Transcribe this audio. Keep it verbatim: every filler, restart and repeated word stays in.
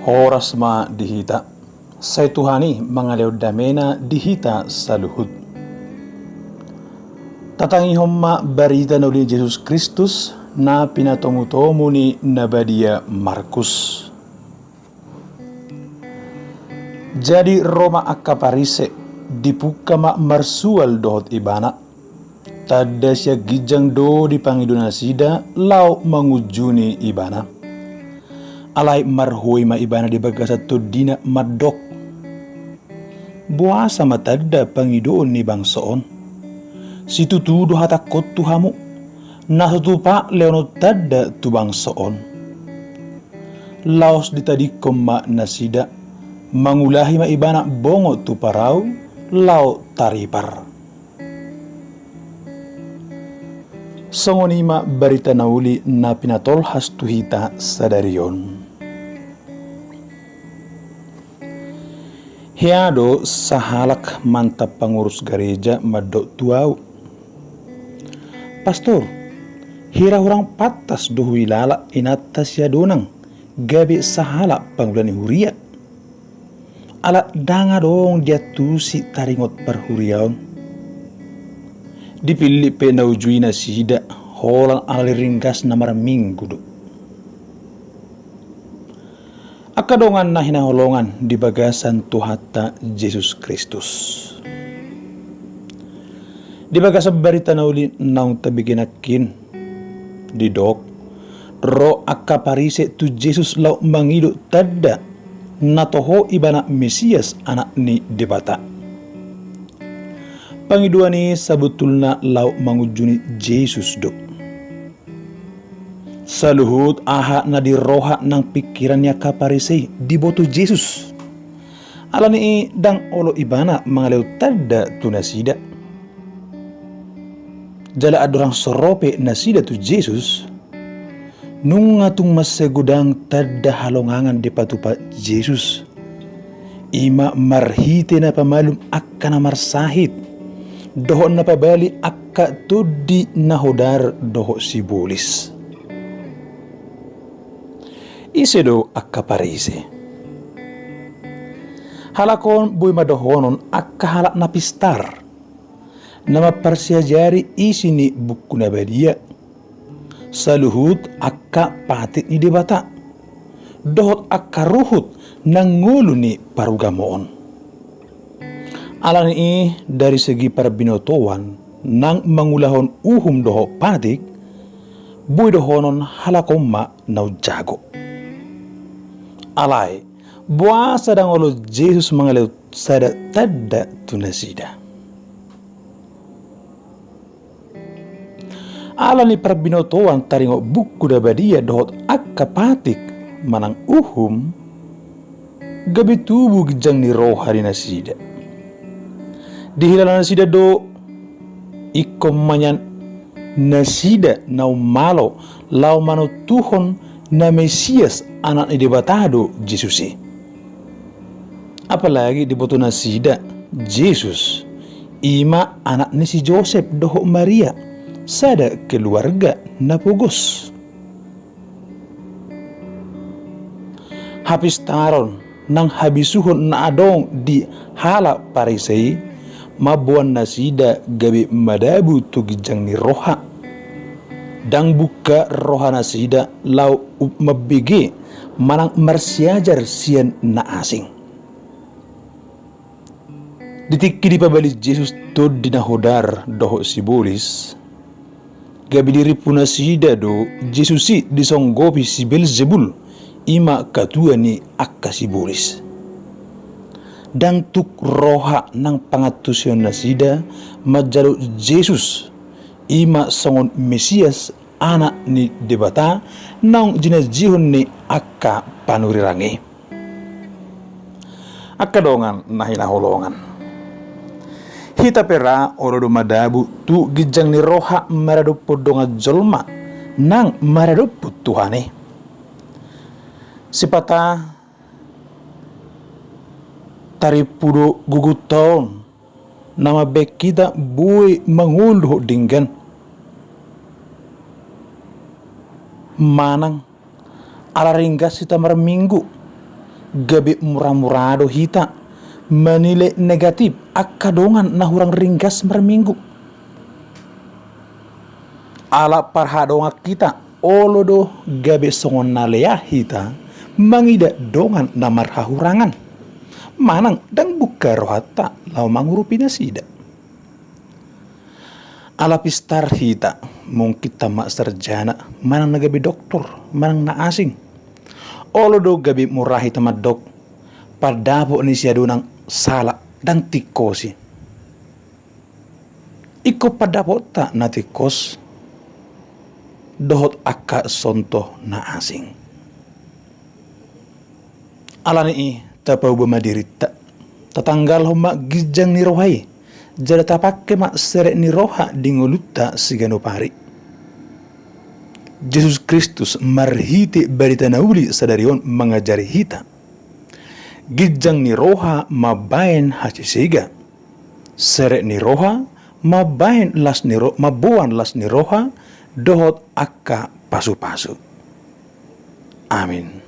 Horas ma di hita. Sai Tuhan i mangalehon damena di hita saluhut. Tatangihon ma barita na uli ni Jesus Kristus na pinatomutomu ni na badia Markus. Jadi ro ma angka Parise, dipungka ma marsual dohot ibana. Tanda sian ginjang do dipangido nasida laho mangunjuni ibana. Alai marhoi ma ibana di bagasan tondina mandok: Boasa ma tanda pangidoon ni bangso on? Situtu do hatangkon tu hamu, na so tupa lehonon tanda tu bangso on. Laos ditadingkon ma nasida, mangulahi ma ibana bongot tu parau laho taripar. Songon i ma barita na uli na pinatolhas tu hita sadari on. Hea do sahalak mantan pangurus gareja mandok tu ahu: Pastor, hira hurang pantas do huilala inanta siadonang gabe sahalak pangula ni huria. Ala ndang adong diantusi taringot parhuriaon. Dipillit pe na uju i nasida, holan ala ni ringgasna marminggu do. Angka dongan na hinaholongan di bagasan Tuhanta Jesus Kristus. Di bagasan barita na uli naung tabege nangkin, didok, ro angka Parise tu Jesus laho mangido tanda na toho ibana Mesias, Anak ni Debata. Pangidoan i sabotulna laho mangunjuni Jesus do. Saluhut aha na di roha nang pingkiran ni angka Parise i diboto Jesus. Ala ni i ndang olo ibana mangalehon tanda tu nasida. Jala andorang so ro pe nasida tu Jesus, nunga tung mansai godang tanda halongangan dipatupa Jesus. I ma marhite na pamalum angka na marsahit, dohot na pabali angka tondi na hodar dohot sibolis. Ise do angka Parise? Halak on boi ma dohonon angka halak na pistar, na mamparsiajari isi ni Buku na Badia, saluhut angka patik ni Debata, dohot angka ruhut nang ngolu ni parugamoon. Ala ni i, dari segi parbinotoan nang mangulahon uhum dohot patik, boi dohonon halak on ma na umjago. Alai, boasa ndang olo Jesus mangalehon sada tanda tu nasida? Ala ni parbinotoan taringot Buku na Badia dohot angka patik manang uhum, gabe tubu ginjang ni roha ni nasida. Dihilala nasida do, ingkon ma nian nasida na ummalo laho manontuhon na Mesias, Anak ni Debata do Jesus i. Apalagi diboto nasida, Jesus i ma anak ni si Josep dohot Maria, sada keluarga na pogos. Hapistaron nang habisuhon na adong di halak Parise i mamboan nasida gabe madabu tu ginjang ni roha. Ndang bungka roha nasida laho mambege manang marsiajar sian na asing. Di tingki dipabali Jesus tondi na hodar dohot sibolis, gabe dirimpu nasida do Jesus i disonggopi si Belzebul, i ma katua ni angka sibolis. Ndang tuk roha nang pangantusion nasida manjalo Jesus i ma songon Mesias, Anak ni Debata, naung jinanjihon ni angka panurirang i. Angka dongan na hinaholongan, hita pe ra olo do madabu tu ginjang ni roha maradophon dongan jolma nang maradophon Tuhan i. Sipata tarimpu do gogonta on na mambahen hita boi mangolu dohot denggan, manang ala ringgas hita marminggu, Gabe mura-mura do hita manilai negatif angka dongan na hurang ringgas marminggu. Ala parhadongan hita, olo do gabe songon na lea hita mangida dongan na marhahurangan. Manang ndang bungka rohanta laho mangurupi nasida. Ala pistar hita, mungkin tama sarjana, manang na gabe doktor, manang na asing. Olo do gabe mura hita mandok, pandapot ni siadonang sala, ndang tingkos i. Ingkon pandapotta na tingkos dohot angka sonto na asing. Alani i, tapauba ma dirinta, tatanggalhon ma ginjang ni roha i, jala tapangke ma serep ni roha di ngolunta siganup ari. Jesus Kristus marhite barita na uli sadari on mangajari hita. Ginjang ni roha mambahen hasesega. Serep ni roha mambahen las ni ro-, mamboan las ni roha dohot angka pasu-pasu. Amin.